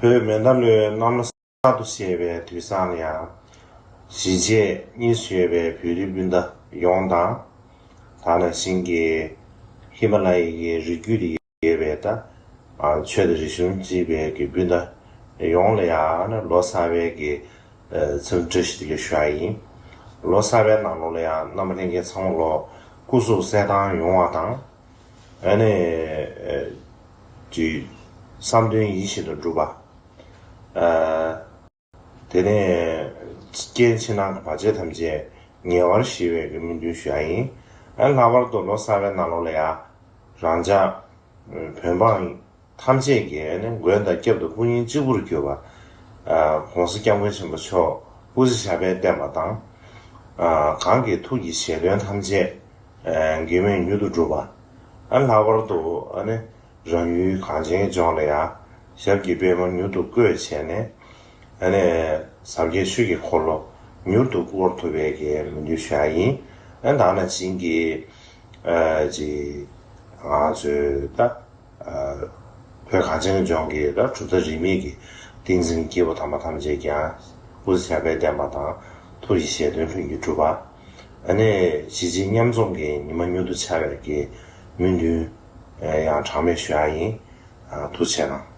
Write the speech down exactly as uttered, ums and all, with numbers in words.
བོད་མེ་མདའ་ལོའི་གནམ་ལོ་གསར་དུ་བཞད་པའི་དུས་བཟང་ལ་ཡང་། གཞིས་བྱེས་གཉིས་སུ་ཡོད་པའི་བོད་རིགས་སྤུན་ཟླ་ཡོངས་དང་། ད་ནང་བཞིན་གྱི་ཧི་མ་ལ་ཡའི་གི་རི་རྒྱུད་དུ་ཡོད་པའི་ད་ཆོས་དང་རིག་གཞུང་གཅིག་པའི་གི་སྤུན་ཟླ་ཡོངས་ལ་ཡང་ལོ་གསར་པའི་གི་འཚམས་འདྲི་བཀྲ་ཤིས་བདེ་ལེགས་ཞུ་ཡ་ཡིན། ལོ་གསར་པའི་ནང་ལོགས་ལ་ཡང་རྣམ་པ་ལྷན་རྒྱས་ཚང་མ་ལོ་སྐུ་གཟུགས་གསལ་ཐང་ཡོང་བ་དང་། ཨ་ནི་ཅིག་བསམ་དོན་ཡིད་བཞིན་དུ་འགྲུབ་པ། དེ་ནས་རྐྱེན་ཕྱི་ནང་གི་བར་ཆད་ཐམས་ཅད་ཉེ་བར་ཞི་བའི་གི་སྨོན་འདུན་ཞུ་ཡ་ཡིན། ཨ་ལྷག་པར་དུ་ལོ་གསར་པའི་ནང་ལོགས་ལ་ཡ་རང་ཅག་བོད་འབངས་ཐམས་ཅད་ཀྱིས་ནི་མགོན་དང་སྐྱབས་དང་དཔུང་གཉེན་གཅིག་པུར་གྱུར་པ། ཨ་༸གོང་ས་༸སྐྱབས་མགོན་ཆེན་པོ་མཆོག་སྐུ་ཚེ་ཞབས་པད་བརྟན་པ་དང་། ཨ་གང་གི་ཐུགས་ཀྱི་བཞེད་དོན་ཐམས་ཅད་ཨ་འགལ་མེད་མྱུར་དུ་འགྲུབ་པ། ཨ་ལྷག་པར་དུ་ཨ་ནི་རང་ཡུལ་གངས་ཅན་ལྗོངས་ལ་ཡང་ཞབས་ཀྱི་པདྨོ་མྱུར་དུ་བཀོད་བྱས་ནས། ཨ་ནི་ཟབ་རྒྱས་ཆོས་ཀྱི་འཁོར་ལོ་མྱུར་དུ་བསྐོར་ཐུབ་པའི་གི་སྨོན་འདུན་ཞུ་ཡ་ཡིན། ཨ་ད་ནང་བཞིན་གྱི་ཨ་ཅིག་ང་ཚོའི་ད་ཨ་བོད་གངས་ཅན་གྱི་ལྗོངས་ཀྱི་ད་གྲུབ་མཐའ་རིས་མེད་ཀྱི་བསྟན་འཛིན་སྐྱེས་བུ་དམ་པ་ཐམས་ཅད་ཀྱང་སྐུ་ཚེ་ཞབས་པད་བརྟན་པ་དང་ཐུགས་ཀྱི་བཞེད་དོན་ལྷུན་གྱིས་གྲུབ་པ། ཨ་ནི་གཞིས་བྱེས་མཉམ་འཛོམས་ཀྱི་ཉི་མ་མྱུར་དུ་འཆར་བའི་གི་སྨོན་འདུན་ཡང་གྲངས་མེད་ཞུ་ཡ་ཡིན། ཨ་ཐུགས་རྗེ་གནང་།